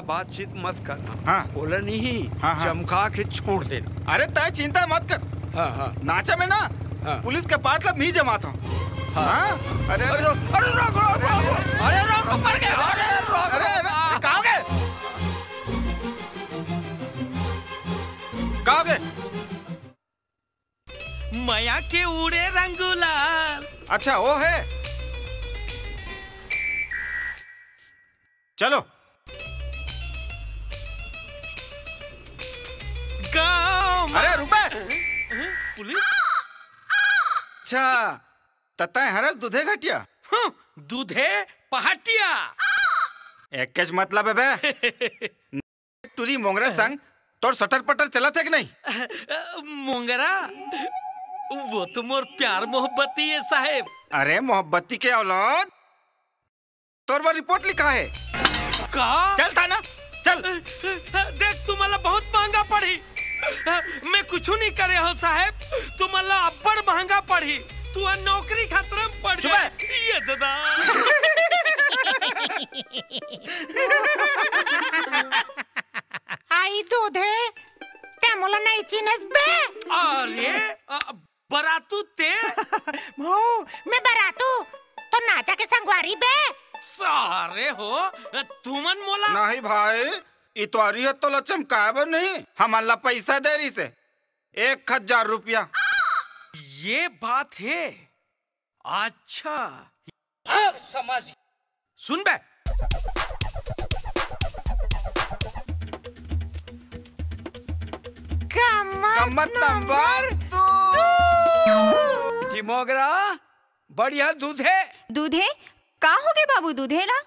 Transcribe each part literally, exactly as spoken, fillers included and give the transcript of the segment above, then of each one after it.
बातचीत मत करना। हाँ। ओला नहीं, हाँ, हाँ। चमका के छोड़ देना। अरे, तय चिंता मत कर। हाँ, हाँ। नाचा में ना, हाँ। पुलिस के पार्ट ला मी जमात हूँ। हाँ। हाँ? अरे, अरे, अरे, अरे, रुक, रुक, रुक, रुक, अरे, रुक, रुक, रुक, मर गया। अरे, अरे, रुक, अरे, रुक, अरे, रुक। का हो गए? का हो गए? मया के उड़े रंगूलाल। अच्छा, वो है। चलो। गाँव में अरे, रुक बे। हैं? पुलिस? अच्छा, त तैं हरस दूधे घटिया? हूँ, दूधे पहाटिया। एकेच मतलब है बे। टुरी मोंगरा संग तोर सटर पटर चलत हे कि नहीं? मोंगरा? वो तो मोर प्यार मोहब्बती है साहेब। अरे मोहब्बती के औलाद, तोर बर रिपोर्ट लिखा है। का? चल थाना, चल। देख, तुमन ला बहुत महंगा पड़ही। मैं कुछु नहीं करे हो साहेब, तुमन ला अब्बड़ महंगा पड़ही। तू ह नौकरी खतरा में पड़ चुप जाए। है। ये दादा। आई दूधे, ते मोला नहीं चिन्हस बे? अरे, अ, बरातू ते? मऊ, मैं बरातू, तो नाचा के संगवारी बे। सारे हो, तुमन मोला नहीं भाई, इतवारी है तो लचम काबर नहीं, हमन ला पैसा दे रही से, एक हजार रुपया। ये बात है। अच्छा। अब समझ। सुन बे। कम्मत कम्मत नंबर नंबर दू। जी मोगरा, बढ़िया दूध है। दूध है? का हो गए बाबू दूध है ला?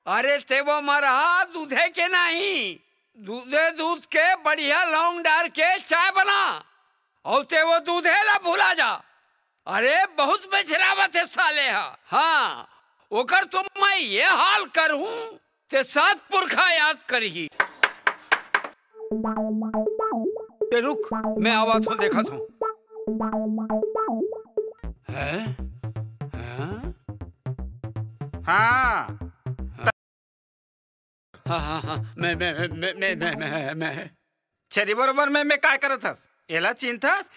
अरे ते वो मरहा दूधे के नहीं, दूधे दूध के बढ़िया लौंग डार के चाय बना, और ते वो दूधे ला भुला जा। अरे बहुत बेचरावत है साले हा। हाँ, ओकर तो मैं ये हाल करूं, ते सात पुरखा याद करही। ते रुक, मैं आवत हूँ, देखत हूँ। हैं? हैं? हाँ। हाँ, हाँ, हाँ, मैं, मैं, मैं। छेरी बरोबर मैं, मैं काय करत हस? एला चिंथस?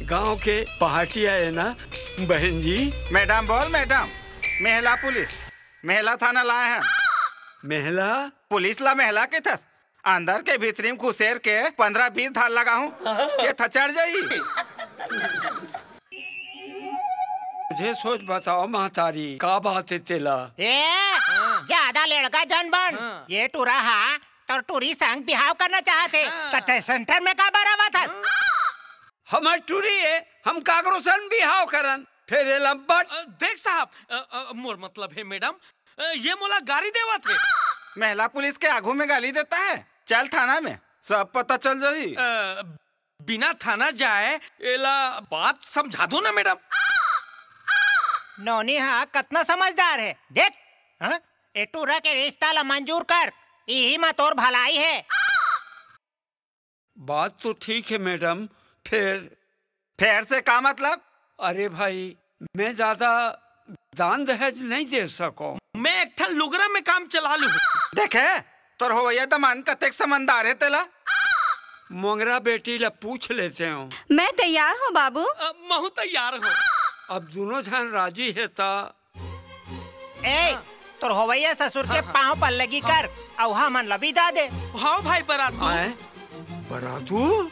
गांव के पहाटिया है ना, बहन जी। मैडम बोल, मैडम। मेहला पुलिस, मेहला थाना लाए हैं। मेहला? पुलिस ला मेहला के थस? अंदर के भीतरी में घुसेर के पंद्रह बीस धार लगाहूं, चेत ह चढ़ जाई। मुझे सोच बताओ महतारी, का बात है तेला? ए, ज्यादा लड़का जन बन। हाँ। ये टुरा हा तोर टुरी संग बिहाव करना चाहत हे, हाँ। त ते सेंटर में का बरावत हस? हाँ। हमर टुरी है, हम काकरो सन बिहाव करन, फिर एला बट अ, देख साहब, अ, अ, मोर मतलब है मैडम, अ, ये मोला गारी देवत हे। महिला पुलिस के आगू में गाली देता है, चल थाना में, सब पता चल जाही। अ, बिना थाना जाए एला बात समझा दो ना मैडम। नोनी हा कतना समझदार है, देख, हाँ? ए टूरा के रिश्ता ला मंजूर कर, इही मा तोर भलाई है। बात तो ठीक है मैडम, फिर? फिर से का मतलब? अरे भाई, मैं ज्यादा दान दहेज नहीं दे सको। मैं एक ठन लुगरा में काम चला लूं। देखे, तोर होवैया दमान कतेक समझदार है तेला। मोंगरा बेटी ला पूछ लेते हो। मैं तैयार हूँ बाबू। अ, महू तैयार हूँ। अब दोनों झन राजी है ता। ए, हाँ। तोर होवैया ससुर के हाँ, हाँ। पाँव पल्लगी हाँ। कर, अउ हमन ला बिदा दे। हाँ भाई बरातू। आए? बरातू?